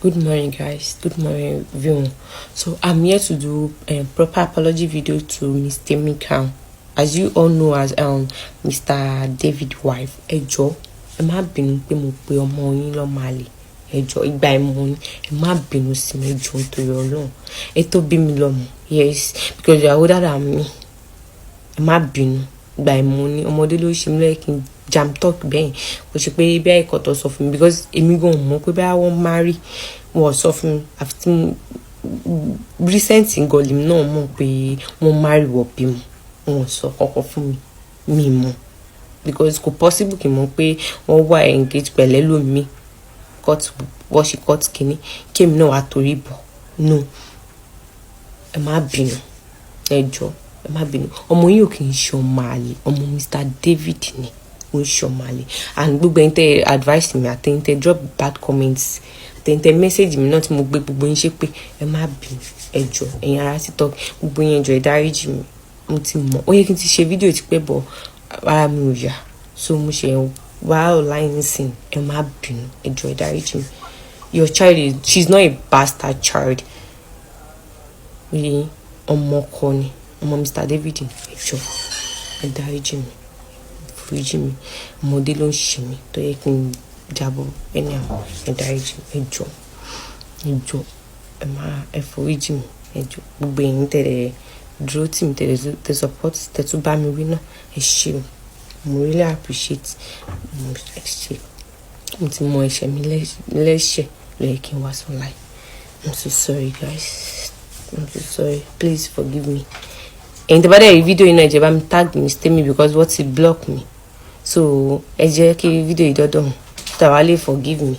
Good morning, guys. Good morning, everyone. So I'm here to do a proper apology video to Mr. Mikal, as you all know as Mr. David wife. Ẹ jọ̀ọ́, ẹ má bínú pé mo pe ọmọ yín lọ́mọ àlè. Ẹ jọ̀ọ́, ìgbà ìmọ̀ yín, ẹ má bínú sí mi. Ẹ jọ̀ọ́, nítorí Ọlọ́run. Ẹ tó bí mi lọ́mọ. Yes, because you are older than me. Ẹ má bínú. Ìgbà ìmọ̀ ni, ọmọdé ló ṣe mí lọ́yẹ̀ kí n jam talk bẹ́ẹ̀. Kò ṣe pé bí ẹ̀kọ́ tó sọ fún mi, because èmi gan mọ̀ pé báyà wọ́n marry, wọ́n sọ fún mi. Àfi tí recent gan lèmi náà mọ̀ pé wọ́n marry, wọ́n bímọ. Wọ́n sọ kọ́kọ́ fún mi, mi mọ̀, because kò possible kí n mọ̀ pé wọ́n wà engage pẹ̀lú ẹlòmíì, court, wọ́n ṣe court kínní, kí èmi náà wá torí bọ̀. No, ẹ má bínú. Ẹ jọ̀ọ́, ẹ má bínú. Ọmọ yìí ò kì í ṣe ọmọ àlè, ọmọ Mr. David ni, ó ń ṣe ọmọ àlè. And gbogbo ẹ̀yin tẹ́ advice mi, àtẹ̀yin tẹ́ drop bad comments, àtẹ̀yin tẹ́ message mi náà tí mo gbé gbogbo yín ṣépè, ẹ má bínú. Ẹ jọ̀ọ́, ẹ̀yin ará TikTok, gbogbo yín, ẹ jọ̀ọ́, ẹ dáríjì mi. Mo ti mọ̀ ó yẹ kí n ti ṣe fídíò tipẹ́, bọ̀ ara mi ò yá, so mo ṣe wá online nísìn. Ẹ má bínú, ẹ jọ̀ọ́, ẹ dáríjì mi. Your child is, she's not a bastard child. Oye, ọmọ ọkọ ni, ọmọ Mr. David. Ẹ jọ̀ọ́, ẹ dáríjì mi, foríjì mi. Ọmọdé ló ń ṣe mí tó yẹ kí n jábọ̀. Anyhow, ẹ dáríjì mi. Ẹ jọ̀ọ́, ẹ jọ̀ọ́, ẹ má, ẹ foríjì mi. Ẹ jọ̀ọ́, gbogbo ẹ̀yin tẹ̀lé dúró tì mí, tẹ̀lé tẹ support, tẹ tún bá mi wí náà, ẹ ṣé o. Mo really appreciate. Mo, ẹ ṣé. Mo ti mọ ẹ̀ṣẹ̀ mi lẹ́ṣẹ̀ ló yẹ kí n wá sọ láì. I'm so sorry, guys. I'm so sorry. Please forgive me. Ẹ̀yin tẹ́ bá dẹ̀ rí fídíò yìí náà, ẹ jẹ́ bá mi tag Miss Temi, because wọ́n ti block mi, so ẹ jẹ́ kí fídíò yìí dọ́dọ̀ wọn tàwa lè forgive me.